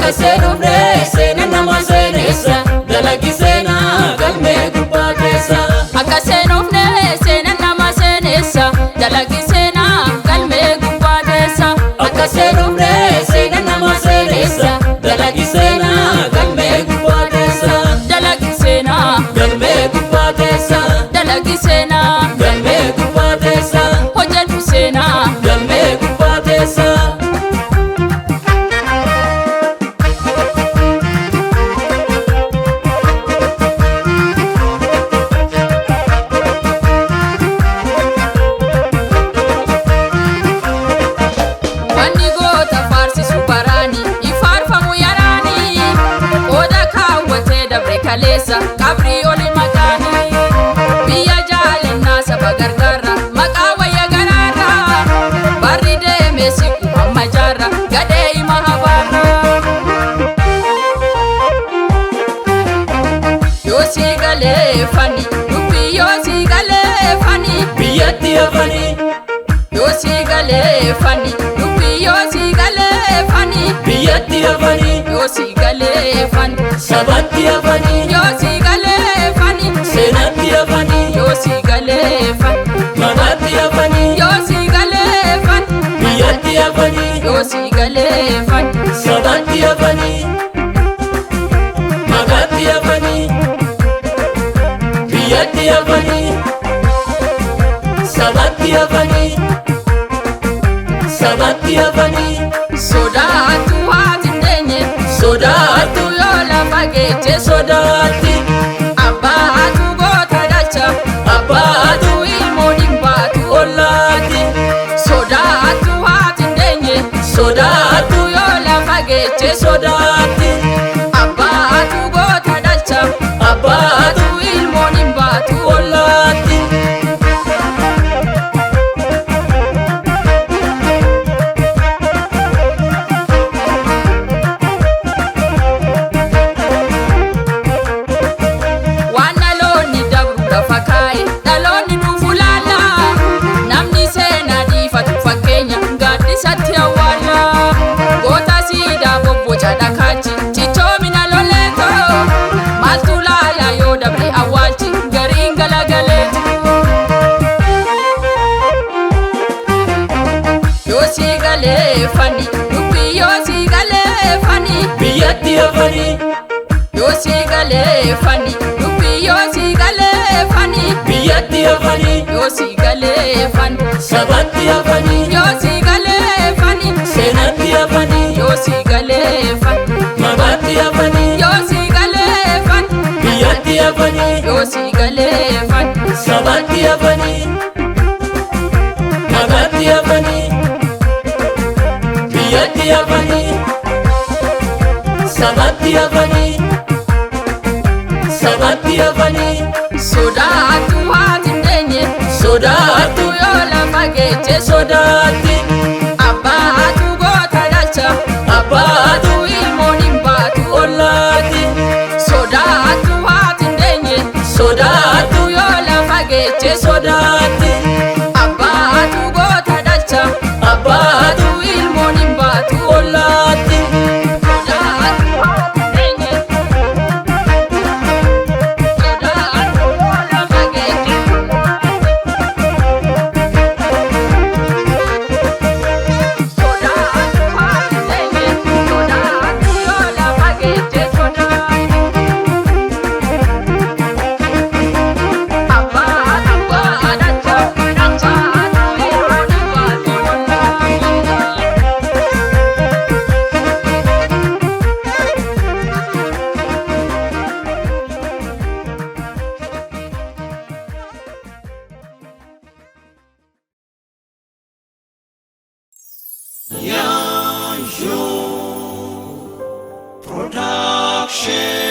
Akka seenufne seenaan nama seenessa dalagi seenaa galmee gubbaa keessa. Akka seenufne seenaan nama seenessa dalagi seenaa galmee gubbaa keessa. Akka seenufne seenaan nama seenessa dalagi seenaa galmee gubbaa keessa. Dalagi seenaa Galmee gubbaa keessa. dalagi seenaa Galmee gubbaa keessa. hojjedhu seenaa. Galmee gubbaa keessa. Wanni goota faarsisu baraani ifaarfamu yaraani qooda kaawwatee dabre kaleessa qabrii oli maqaani biyya jaalannaa saba gargaarra maqaa wayya garaarra barri deeme siqu amma jaarra gadhee hima habaarra. Yoo sii galee fani dubbii yoo sii galee fani. Biyyatti hafanii Yoo sii galee fani dubbii yoo sii galee fani. biyyatti hafanii Yoo sii galee fani sabatti hafanii yoo sii galee fani seenatti hafanii yoo sii galee fani maqaatti hafanii yoo sii galee fani biyyatti hafanii yoo sii galee fani sabatti hafanii maqaatti hafanii biyyatti hafanii sabatti hafanii sabatti hafanii sodaattu haati hin deenye sodaattu tu yoo lafa geeche sodaatti abbaatu goota galcha abbaatu tu ilmoon hin baatu ollaatti sodaattu haati hin deenye sodaattu tu yoo lafa geeche sodaatti abbaatu goota galcha abbaatu tu ilmoon hin baatu ollaatti. Waan dhaloonni dabru lafa kaa'e dhaloonni dhufu laala namni seenaa dhiifatu fakkeenya gaaddisatti awwaala goota siidaa bobboca dhakaachi cichoomina loleeto maaltu laala yoo dabre awwaalchi gariin galagaleetu. Yoo sii galee fani dubbii yoo sii galee fani. Biyyatti hafanii Yoo sii galee fani dubbii yoo sii galee fani. biyyatti hafanii Yoo sii galee fani sabatti hafanii yoo sii galee fani seenatti hafanii yoo sii galee fani maqaatti hafanii yoo sii galee fani biyyatti hafanii yoo sii galee fani sabatti hafanii maqaatti hafanii biyyatti hafanii sabatti hafanii sabatti hafanii sodaattu haati hin deenye sodaattu tu yoo lafa geeche sodaatti abbaatu goota galcha abbaatu tu ilmoon hin baatu ollaatti sodaattu haati hin deenye sodaattu tu yoo lafa geeche sodaatti abbaatu goota galcha abbaatu tu ilmoon hin baatu ollaatti. sodaattu haati hin deenye sodaattu yoo lafa geeche sodaattu haati hin deenye sodaattu yoo lafa geeche sodaattu abbaatu goota galcha abbaatu ilmoon hin baatu ollaatti. Production.